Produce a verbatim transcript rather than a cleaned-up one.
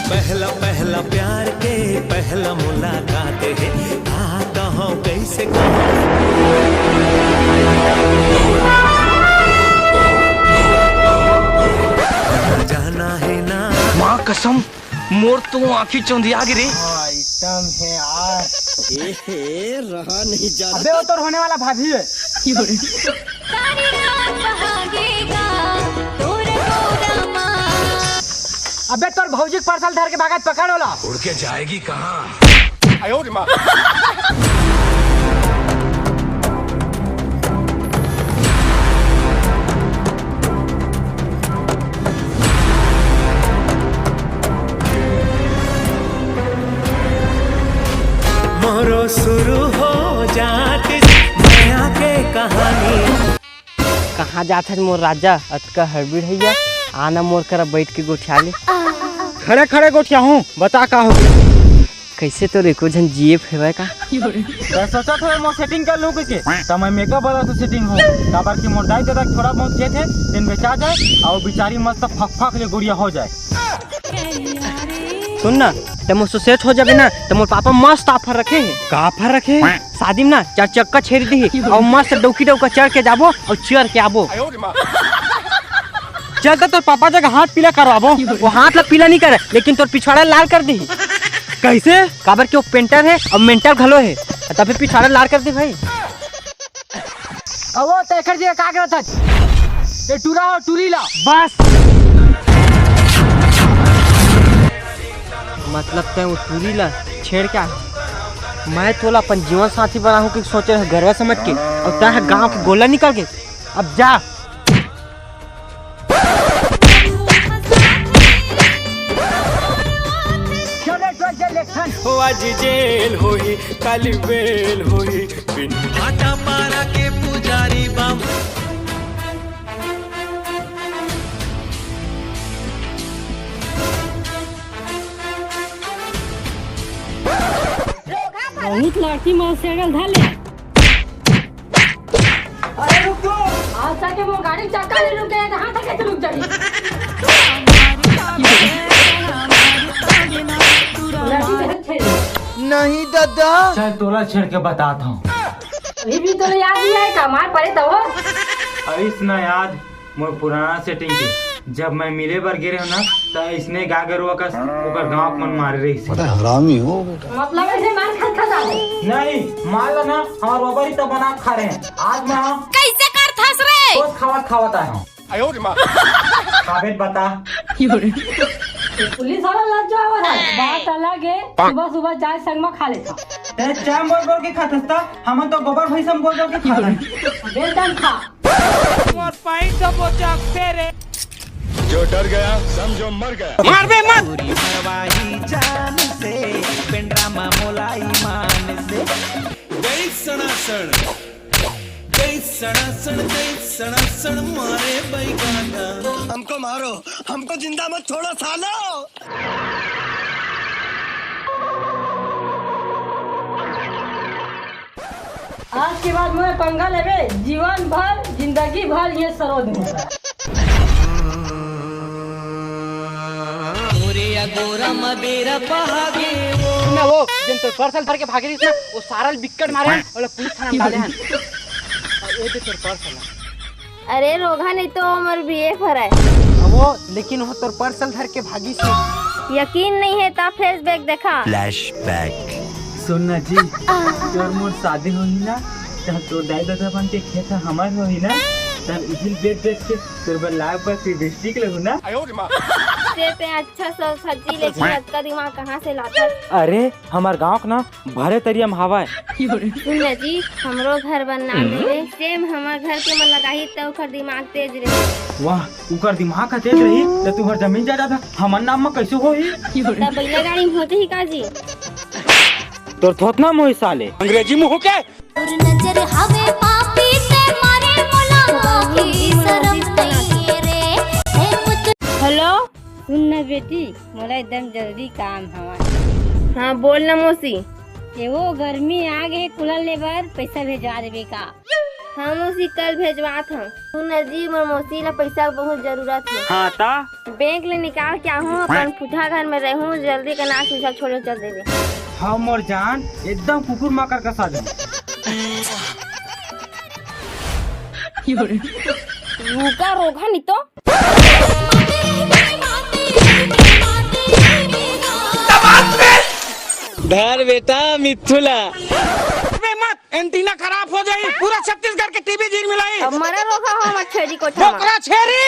पहला पहला प्यार के पहला मुलाकात है। कहाँ कहाँ कैसे कहाँ। जाना है ना। माँ कसम, मोर तो आँखी चौंधिया गे रे। आइटम है यार। ए हे, रहा नहीं जाता। अबे वो तोर होने वाला भाभी है। सारी रात भागेगा तोर गोरा माँ। अबे तोर भौजी के parcel धर के भागत, पकड़ ओला। उड़ के जाएगी कहाँ? मोरो शुरू हो जात मया के कहानी। कहाँ जात हस मोर राजा, अतका हड़बड़ाहूँ? आना मोर करा बैठ के गोठिया ले। खड़े खड़े गोठियाहूँ, बता का होगे? कैसे तोर एको झन जिए फेवय का? तैं सोचत हवे मोर setting कर लूँ कहिके, त मैं makeup वाला से setting हों, काबर कि मोर दाई ददा थोड़ा बहुत खेत हे, तेन बेचा जाए अउ बिचारी मस्त फक फक ले गुड़िया हो जाए। सुन ना, तैं मोर से set हो जाबे ना, त मोर पापा मस्त offer रखे हे। का offer रखे हे? शादी में ना चार चक्का छेड़ दिही अउ मस्त डौकी डौका चढ़ के जाबो अउ चढ़ के आबो। चल त तोर पापा जगह हाथ पीला करवाबो। वो हाथ ला पीला नहीं करे, लेकिन तोर पिछवाड़ा लाल कर दिही। कैसे? काबर कि वो painter हे अउ mental घलो हे, तभे पिछवाड़ा लाल कर दिही भाई। अवो, त एकर जगह का करत हस? ये टूरा हो, टूरी ला। बस। मतलब तैं वो टूरी ला छेड़ के आए? मैं तोला अपन जीवन साथी बनाहूँ कहिके सोचे रहेंव गरवा समझ के, अउ तैं ह गाँव के गोला निकल गे। अब जा। हो आज जेल होही, काली बेल होही, बिन भाटापारा के पुजारी बाम। बहुत लड़की मन सेगल धर ले। अरे रुक तो। आज तक के मोर गाड़ी चक्का नहीं रुके, कहाँ तक के रुक जाही? लड़की के हाथ छेड़ दे। नहीं दादा। चल तोला छेड़ के बतात हूँ। अभी भी तोला याद नहीं आए का? मार पड़े तो वो। अइस ना याद, मोर पुराना setting के, जब मैं मिले बर गे रहेंव ना, त अइसने गाय गरुवा कस ओकर गाँव के मन मारे रहिस। बड़ा हरामी हो बेटा। मतलब ऐसे मार खा खा जाओ। नहीं, मार ला ना, हमर बाबा ही तो बना के खा रहे हैं। आज मैं कैसे करथस रे? रोज खावत खावत आए हूँ। आयो रे माँ। काबिल बता। पुलिस वाला लज्जा हो रहा है। बात अलग है, सुबह सुबह चाय संग में खा लेता। ते चाय बोल बोल के खाथस ता, हम तो गोबर भैंस हम बोल बोल के खाथन। बेदम खा। तुम्हार पाइन का बोचा फेरे। जो डर गया, समझो मर गया। मार बे, मार। पूरी मरवाही जान से, पेंड्रा मा मोलाई मान से। जय सणासण, जय सणासण, जय सणासण, मारे बैगाना। हमको मारो, हमको जिंदा मत छोड़ो सालो। आज के बाद मोर पंगा लेबे, जीवन भर, जिंदगी भर ये सरोज में। तोरे अगोरा म बेरा पहागे वो। ना वो, जिन तोर parcel धर के भागे रहिस ना, वो सारा ल बिक्कट मारे हन, ओला पुलिस थाना में डाले हन। अउ ये दे तोर parcel। अरे रोगन, नहीं तो हमर बीए फराय। वो, लेकिन वो तोर parcel धर के भागिस हे। यकीन नहीं है ता फेस बैक देखा। Flashback। सुन ना जी, तोर मोर शादी होही ना, तब तोर दाई ददा मन के खेत ह हमर होही ना, तब इहिल बेच बेच के तोर बर लाभ बस लिपस्टिक लेहूँ ना। ते ते अच्छा सज सज्जी लेके अतका दिमाग कहाँ से लाथस? अरे, हमर गाँव के ना भरे तरिया म हावय। सुन ना जी, हमरो घर बर नाम देवे, same हमर घर के मन लगाही त ओकर दिमाग तेज रही। वाह, ओकर दिमाग ह तेज रही त तुहर जमीन जायदाद ह हमर नाम म कइसे होही? त बइला गाड़ी म हो जाही का जी? तोर थोथना मोही साले। अंग्रेजी मुंह के। तोर नजर हवे पापी ते मारे मोला आँखी, शरम नइये रे। हे पुत- Hello, सुन ना बेटी, मोला एकदम जरूरी काम हवय। हाँ, बोल ना मौसी। ए वो गर्मी आ गे, cooler ले बर पैसा भेजवा देबे का? हम उसी कल भेजवात हन। सुन जी, मोर मौसी ला पैसा के बहुत जरूरत हे। हाँ, त? बैंक ले निकाल के आहूँ, अपन फुटहा घर में रहूँ, जल्दी के नाच उछल छोड़े चल देबे। हाँ मोर जान, एकदम कुकुर माकर का साजन। रुका रोगहा नी तो। धर बेटा मिथुला। बे मत, एंटीना खराब हो जाई, पूरा छत्तीसगढ़ के टीवी झीर मिलाई। अब मरा रोगहा हो मत छेरी कोठा में। बोकरा छेरी।